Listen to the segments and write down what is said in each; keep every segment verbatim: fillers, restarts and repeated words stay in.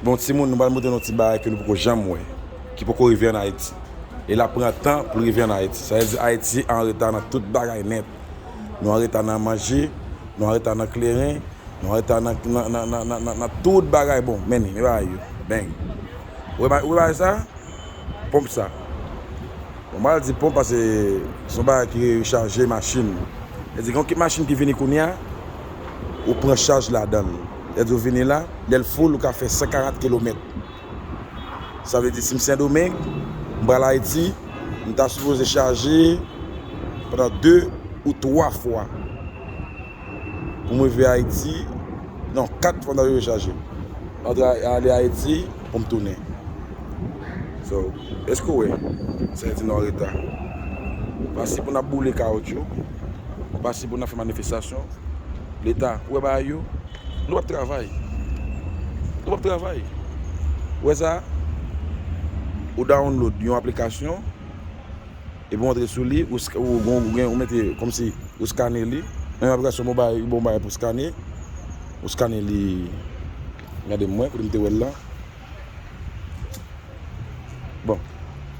Bon, timoun, nou pral montre nou ti bagay ke nou poko janm wè, ki poko rive ann Ayiti. E l ap pran tan pou l rive ann Ayiti. Sa vle di Ayiti an reta nan tout bagay nèt. Nou an reta nan manje, nou an reta nan kleren, nou an reta nan, nan, nan tout bagay. Bon, men ni, men bagay yo. Bang. Ou wè ba-, ou wè bagay sa? Ponp sa. Bon, m pral di ponp paske se yon bagay ki rechaje machin. Sa vle di gen yon kit machin ki vini kounye a, ou pran chaj ladan l. Sa vle di ou vini la, lè l full, ou ka fè san karant kilomèt. Sa vle di si m Sendomeng, m pral Ayiti, m ta sipoze chaje pandan de ou twa fwa. Pou m rive Ayiti, non, kat fwa m ta rive chaje. Antre ale Ayiti, pou m tounen. So, èske w wè? Sa vle di nou an reta. Pa si pou n ap boule kawotchou, pa si pou n ap fè manifestasyon. Leta, ou wè bagay yo? Nou p ap travay. Nou p ap travay. Ou wè sa? Ou download yon aplikasyon, epi w antre sou li, ou sk-, ou, ou, ou, ou mete kòmsi ou skane li. Menm aplikasyon bon bagay, bon bagay pou skane. Ou skane li. Gade mwen, kote m te wè l la. Bon,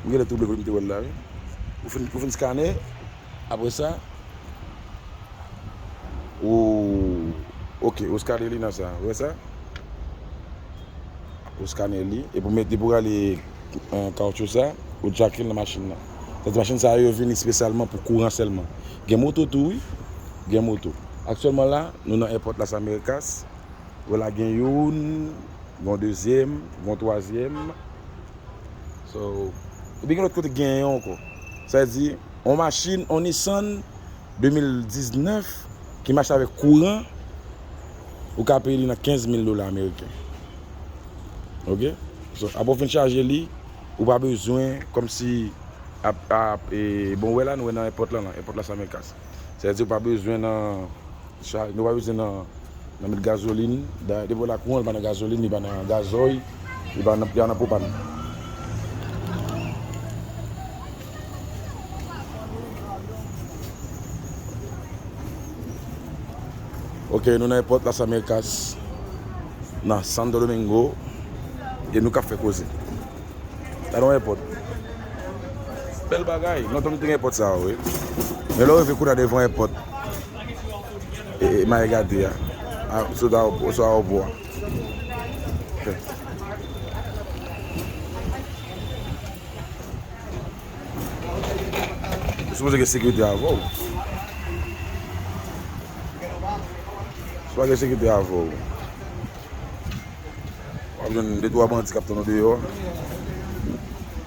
m genlè twouble kote m te wè l la, wi. Ou fin, ou fin skane, apre sa, ou, oke, ou skane li nan sa, ou wè sa? Ou skane li, epi w mete pou rale, eh, kawotchou sa, ou djake l nan machin nan. Sa vle di machin sa yo vini espesyalman pou kouran sèlman. Gen moto tou, wi. Gen moto. Aktyèlman la, nou nan Airport Las Americas. Wè la gen youn, gen yon dezyèm, gen yon twazyèm. So, epi gen lòt kote gen yon ankò. Sa vle di, yon machin, yon Nissan de mil diznèf ki mache avèk kouran, ou ka peye li nan kenz mil dola ameriken. Oke? So, apre w fin chaje li, ou pa bezwen kòmsi ap, ap, e, bon, wè la, nou wè nan Airport la, nan Airport Las Americas. Sa vle di ou pa bezwen nan Sa, nou pa bezwen nan, nan met gazolin. Da-, depi w la kouran, li pa nan gazolin, li pa nan gazòy, li pa nan, li pa nan pwopàn. Oke, nou nan Airport Las Americas, nan Santo Domingo, e nou k ap fè koze. Gade yon airport. Bèl bagay. Lontan m te gen airport sa yo, wi. Men lè w rive kounye a devan airport, e, e, Mayi Gade a. A, sou ta, sou awopò a. Ok. Ou sipoze gen sekirite avè w. Si w pa gen sekirite avè w, w ap jwenn de twa bandi k ap tann ou deyò.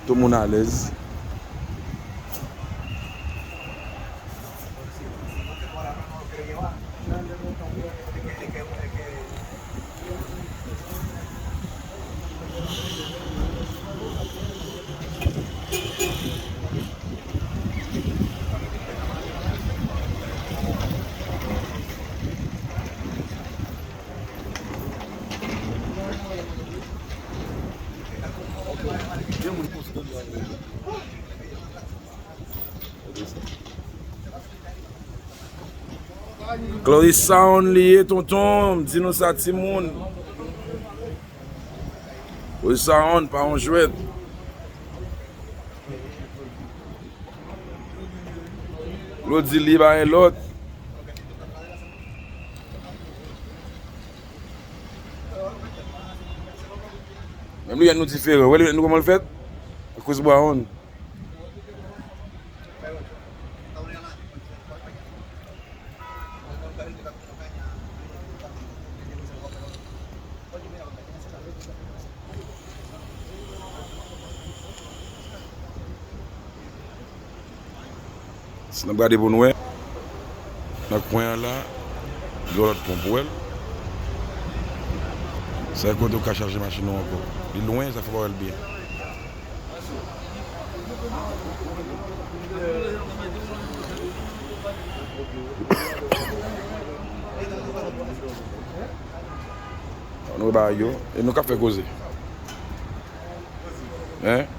Tout moun alèz. Claudy Sound li ye, tonton, di nou sa, timoun. Claudy Sound, pa yon jwèt. Claudy li pa yon lòt. Menm linèt nou diferan. Wè linèt nou kòman l fèt? Chris Brown. Si n ap gade pou n wè, nan kwen an la, gen yon lòt ponp, ou wè l? Se kote ou ka chaje machin ou ankò. Li lwen, sa fè w pa wè l byen. Nou ba yo, e nou k ap fè koze. Hein?